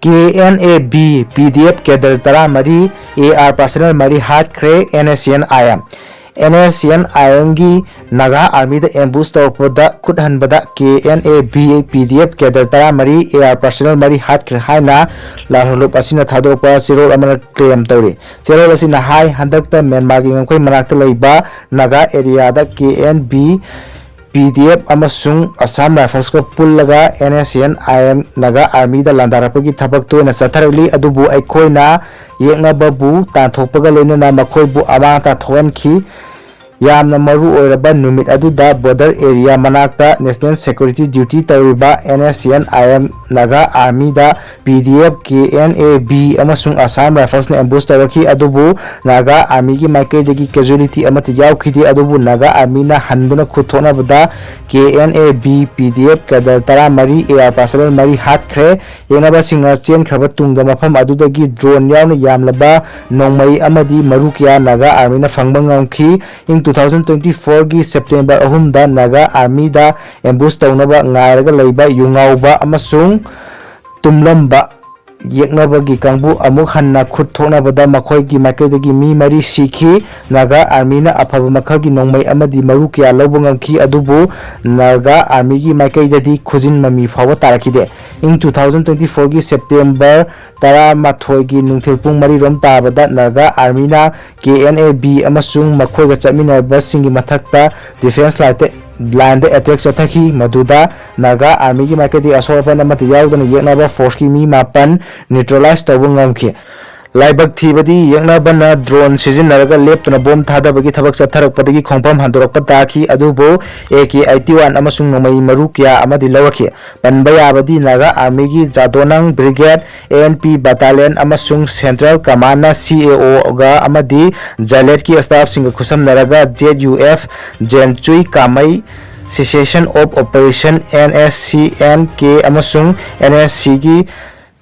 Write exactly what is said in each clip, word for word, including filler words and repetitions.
K N A B P D F cadre ꯇꯔꯥꯃꯔꯤ, A R personnel ꯃꯔꯤ ꯍꯥꯠꯈ꯭ꯔꯦ꯫ N S C N I M, N S C N I ꯑꯦꯝꯒꯤ ꯅꯥꯒꯥ ꯑꯥꯔꯃꯤꯗ ambush ꯇꯧꯔꯛꯄꯗ ꯈꯨꯠ ꯍꯟꯕꯗ K N A B P D F cadre ꯇꯔꯥꯃꯔꯤ, A R personnel ꯃꯔꯤ ꯍꯥꯠꯈ꯭ꯔꯦ ꯍꯥꯏꯅ ꯂꯥꯜꯍꯧꯂꯨꯞ ꯑꯁꯤꯅ ꯊꯥꯗꯣꯛꯄ ꯆꯦꯔꯣꯜ ꯑꯃꯅ claim ꯇꯧꯔꯤ꯫ ꯆꯦꯔꯣꯜ ꯑꯁꯤꯅ ꯍꯥꯏ, ꯍꯟꯗꯛꯇ ꯃ꯭ꯌꯥꯟꯃꯥꯔꯒꯤ ꯉꯝꯈꯩ ꯃꯅꯥꯛꯇ ꯂꯩꯕ ꯅꯥꯒꯥ ꯑꯦꯔꯤꯌꯥꯗ K N B P D F ꯑꯃꯁꯨꯡ ꯑꯁꯥꯝ ꯔꯥꯏꯐꯜꯁꯀ ꯄꯨꯜꯂꯒ N S C N I M Naga ꯑꯥꯔꯃꯤꯗ ꯂꯥꯟꯗꯥꯔꯛꯄꯒꯤ ꯊꯕꯛ ꯇꯣꯏꯅ ꯆꯠꯊꯔꯛꯂꯤ, ꯑꯗꯨꯕꯨ ꯑꯩꯈꯣꯏꯅ ꯌꯦꯛꯅꯕꯕꯨ ꯇꯥꯟꯊꯣꯛꯄꯒ ꯂꯣꯏꯅꯅ ꯃꯈꯣꯏꯕꯨ ꯑꯃꯥꯡ ꯑꯇꯥ ꯊꯣꯛꯍꯟꯈꯤ꯫ ꯌꯥꯝꯅ ꯃꯔꯨ ꯑꯣꯏꯔꯕ ꯅꯨꯃꯤꯠ ꯑꯗꯨꯗ border area ꯃꯅꯥꯛꯇ national security duty ꯇꯧꯔꯤꯕ N S C N I M Naga ꯑꯥꯔꯃꯤꯗ P D F, K N A B ꯑꯃꯁꯨꯡ ꯑꯁꯥꯝ ꯔꯥꯏꯐꯜꯁꯅ ambush ꯇꯧꯔꯛꯈꯤ, ꯑꯗꯨꯕꯨ ꯅꯥꯒꯥ ꯑꯥꯔꯃꯤꯒꯤ ꯃꯥꯏꯀꯩꯗꯒꯤ casualty ꯑꯃꯠꯇ ꯌꯥꯎꯈꯤꯗꯦ꯫ ꯑꯗꯨꯕꯨ ꯅꯥꯒꯥ ꯑꯥꯔꯃꯤꯅ ꯍꯟꯗꯨꯅ ꯈꯨꯠ ꯊꯣꯛꯅꯕꯗ K N A B P D F cadre ꯇꯔꯥꯃꯔꯤ, ꯑꯦ ꯑꯥꯔ personnel ꯃꯔꯤ ꯍꯥꯠꯈ꯭ꯔꯦ꯫ ꯌꯦꯛꯅꯕꯁꯤꯡꯅ ꯆꯦꯟꯈ꯭ꯔꯕ ꯇꯨꯡꯗ ꯃꯐꯝ ꯑꯗꯨꯗꯒꯤ drone ꯌꯥꯎꯅ ꯌꯥꯝꯂꯕ ꯅꯣꯡꯃꯩ ꯑꯃꯗꯤ ꯃꯔꯨ ꯀꯌꯥ ꯅꯥꯒꯥ ꯑꯥꯔꯃꯤꯅ ꯐꯪꯕ ꯉꯝꯈꯤ꯫ ꯏꯪ two thousand twenty fourꯒꯤ September ꯑꯍꯨꯝꯗ ꯅꯥꯒꯥ ꯑꯥꯔꯃꯤꯗ ambush ꯇꯧꯅꯕ ꯉꯥꯏꯔꯒ ꯂꯩꯕ ꯌꯨꯉꯥꯎꯕ ꯑꯃꯁꯨꯡ ꯇꯨꯝꯂꯝꯕ ꯌꯦꯛꯅꯕꯒꯤ ꯀꯥꯡꯕꯨ ꯑꯃꯨꯛ ꯍꯟꯅ ꯈꯨꯠ ꯊꯣꯛꯅꯕꯗ ꯃꯈꯣꯏꯒꯤ ꯃꯥꯏꯀꯩꯗꯒꯤ ꯃꯤ ꯃꯔꯤ ꯁꯤꯈꯤ꯫ ꯅꯥꯒꯥ ꯑꯥꯔꯃꯤꯅ ꯑꯐꯕ ꯃꯈꯜꯒꯤ ꯅꯣꯡꯃꯩ ꯑꯃꯗꯤ ꯃꯔꯨ ꯀꯌꯥ ꯂꯧꯕ ꯉꯝꯈꯤ, ꯑꯗꯨꯕꯨ ꯅꯥꯒꯥ ꯑꯥꯔꯃꯤꯒꯤ ꯃꯥꯏꯀꯩꯗꯗꯤ ꯈꯨꯖꯤꯟ ꯃꯃꯤ ꯐꯥꯎꯕ ꯇꯥꯔꯛꯈꯤꯗꯦ꯫ ꯏꯪ two thousand twenty fourꯒꯤ September ꯇꯔꯥꯃꯥꯊꯣꯏꯒꯤ ꯅꯨꯡꯊꯤꯜ ꯄꯨꯡ ꯃꯔꯤꯔꯣꯝ ꯇꯥꯕꯗ ꯅꯥꯒꯥ ꯑꯥꯔꯃꯤꯅ ꯀꯦ ꯑꯦꯟ ꯑꯦ ꯕꯤ ꯑꯃꯁꯨꯡ ꯃꯈꯣꯏꯒ ꯆꯠꯃꯤꯟꯅꯕꯁꯤꯡꯒꯤ ꯃꯊꯛꯇ defence line ꯗ attack ꯆꯠꯊꯈꯤ, ꯃꯗꯨꯗ ꯅꯥꯒꯥ ꯑꯥꯔꯃꯤꯒꯤ ꯃꯥꯏꯀꯩꯗꯒꯤ ꯑꯁꯣꯛ ꯑꯄꯟ ꯑꯃꯠꯇ ꯌꯥꯎꯗꯅ ꯌꯦꯛꯅꯕ forceꯀꯤ ꯃꯤ ꯃꯥꯄꯟ neutralize ꯇꯧꯕ ꯉꯝꯈꯤ꯫ ꯂꯥꯏꯕꯛ ꯊꯤꯕꯗꯤ, ꯌꯦꯛꯅꯕꯅ drone ꯁꯤꯖꯤꯟꯅꯔꯒ ꯂꯦꯞꯇꯅ ꯕꯣꯝ ꯊꯥꯗꯕꯒꯤ ꯊꯕꯛ ꯆꯠꯊꯔꯛꯄꯗꯒꯤ ꯈꯣꯡꯐꯝ ꯍꯟꯗꯣꯔꯛꯄ ꯇꯥꯈꯤ, ꯑꯗꯨꯕꯨ ꯑꯦ ꯀꯦ eighty one ꯑꯃꯁꯨꯡ ꯅꯣꯡꯃꯩ ꯃꯔꯨ ꯀꯌꯥ ꯑꯃꯗꯤ ꯂꯧꯔꯛꯈꯤ꯫ ꯄꯟꯕ ꯌꯥꯕꯗꯤ, ꯅꯥꯒꯥ ꯑꯥꯔꯃꯤꯒꯤ Jadonang brigade, A N P battalion ꯑꯃꯁꯨꯡ Central Commandꯅ ꯁꯤ ꯑꯦ ꯑꯣꯒ ꯑꯃꯗꯤ ꯖꯥꯏꯂꯦꯠꯀꯤ staffꯁꯤꯡꯒ ꯈꯨꯠꯁꯝꯅꯔꯒ ꯖꯦꯠ ꯌꯨ ꯑꯦꯐ, ꯖꯦꯟꯆꯨꯏ ꯀꯥꯃꯩ, Cessation of Operation, N S C N ꯀꯦ ꯑꯃꯁꯨꯡ ꯑꯦꯟ ꯑꯦꯁ ꯁꯤꯒꯤ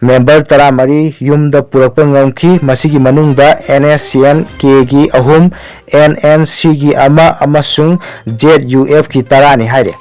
member ꯇꯔꯥꯃꯔꯤ ꯌꯨꯝꯗ ꯄꯨꯔꯛꯄ ꯉꯝꯈꯤ꯫ ꯃꯁꯤꯒꯤ ꯃꯅꯨꯡꯗ ꯑꯦꯟ ꯑꯦꯁ ꯁꯤ ꯑꯦꯟ ꯀꯦꯒꯤ ꯑꯍꯨꯝ, ꯑꯦꯟ ꯑꯦꯟ ꯁꯤꯒꯤ ꯑꯃ ꯑꯃꯁꯨꯡ ꯖꯦꯠ ꯌꯨ ꯑꯦꯐꯀꯤ ꯇꯔꯥꯅꯤ ꯍꯥꯏꯔꯤ꯫